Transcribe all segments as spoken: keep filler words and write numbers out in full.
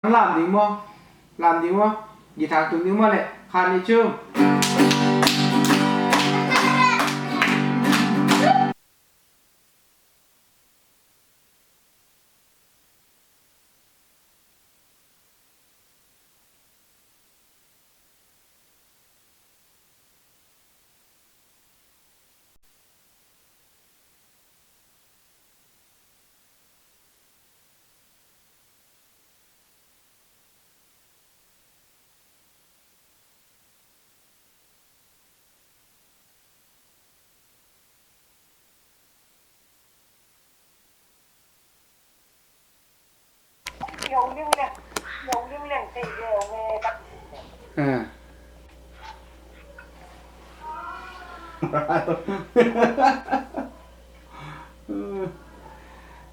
Lam ding maw? Lam ding maw? Guitar tung ding maw le? Khat, nih, thum.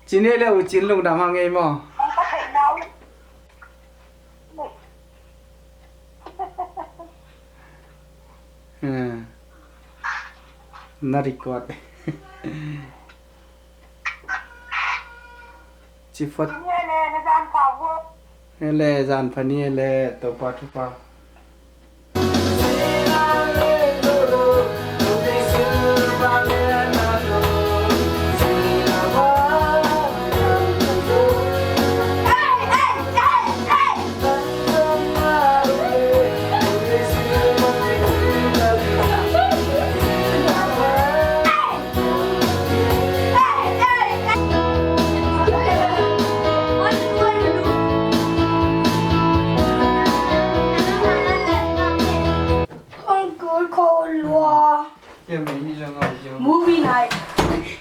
Cine le u cin lungdam hang ei maw? Na record. Ci phot. Hele, zan pha ni hele, Topa thupha. Movie night.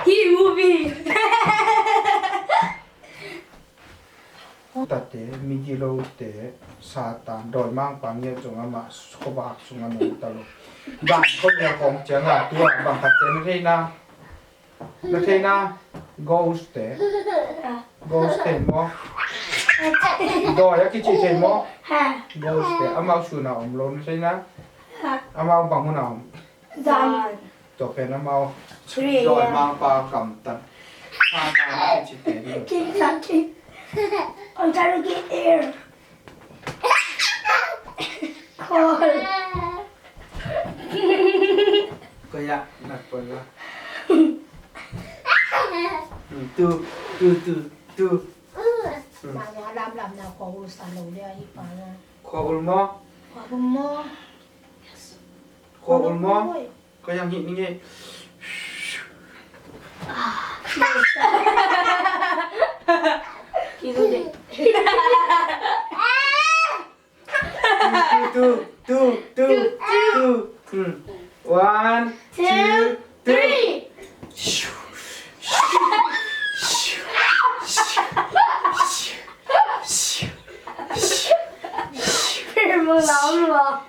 Hi movie. Tate, migilote, Satan, dawimangpa ngiat zong amah khuavak sungah nong ta lo. Bang khuamial khawng ciangah tua bang khatte na theina, na theina, ghost te, ghost te maw? Dawi a kici te maw? Ghost te, amau suna om lo na theina, amau bang huna om. Zan. Tua pen amau. Three A M. Dawimangpa kamtan. King Khan King. Ong taru ki air. Call. Kaya, nak pala. Hmm, tu, tu, tu, tu. Hmm. Lam, lam, na, khua ul sa lo dia, i pa na. Khua ul maw? Khua ul maw? Khua ul maw? Khua ul maw? Ko yang hih ni nge. Kizu de. Tu, tu, tu, tu, tu, tu. Hmm. One, two, three. Mau lau lua.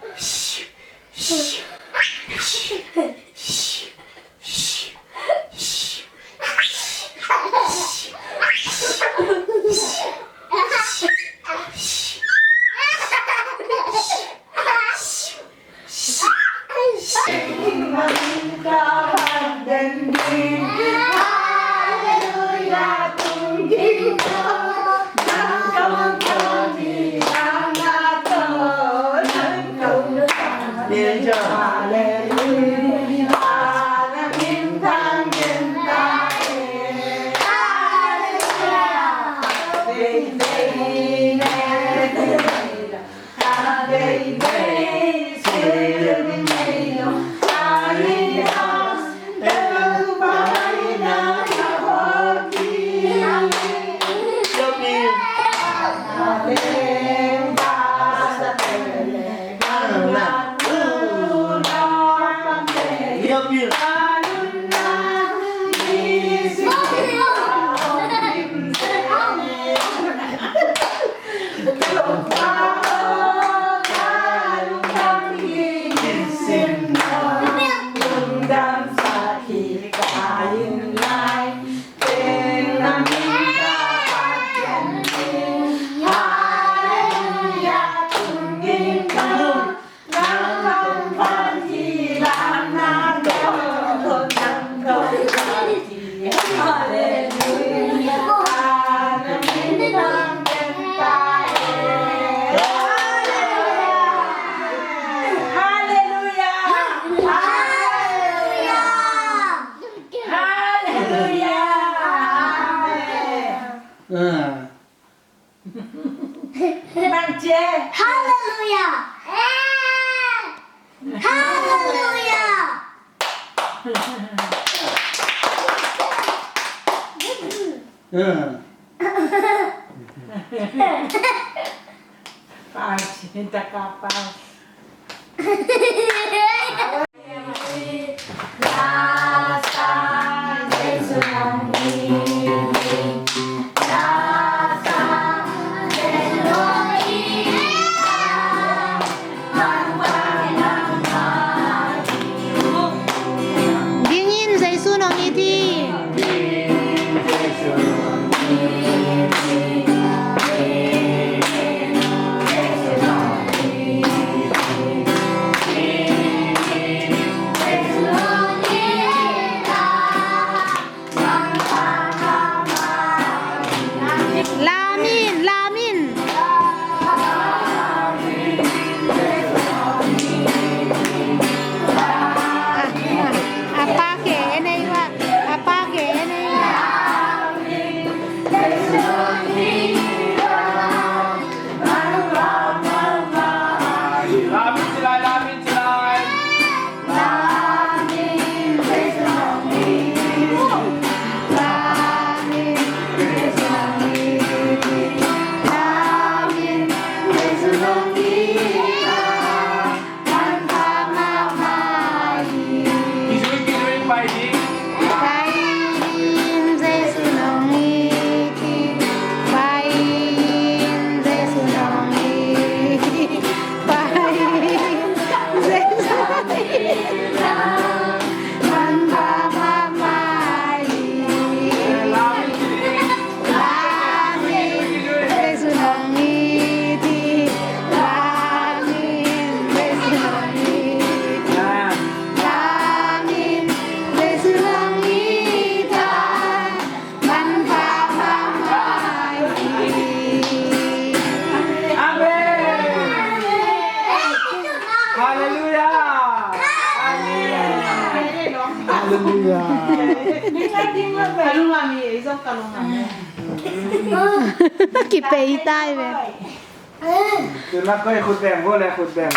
Hallelujah. Hallelujah. Dingin Jesu nong it hi. Lamin, lamin. A, a, a pake, enei wa, a pake, enei wa. Lamin ci lai, lamin ci lai. Kizui, kizui, pai ding. Pai ding, Jesu nong it hi. Pai ding, Jesu nong it hi. Pai ding, Jesu nong it hi. Manpha mahmah hi. Amen. Halleluia. Halleluia. Kipei tai ve. Tuna koi khut beng bo le khut beng.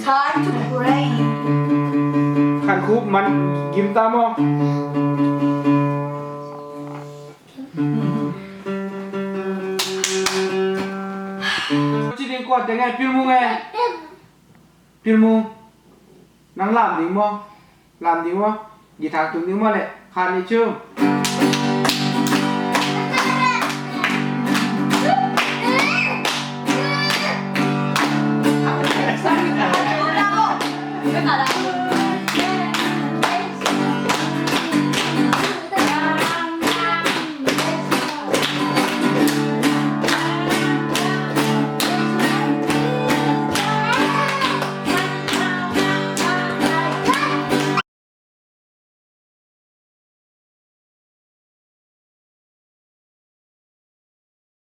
Time to pray. Khan khup man gim ta maw. Ci ding kuat ding e, Pilmung e. Pilmung. Nang lam ding maw? Lam ding maw? Guitar tum ding maw le? Khan ni chung.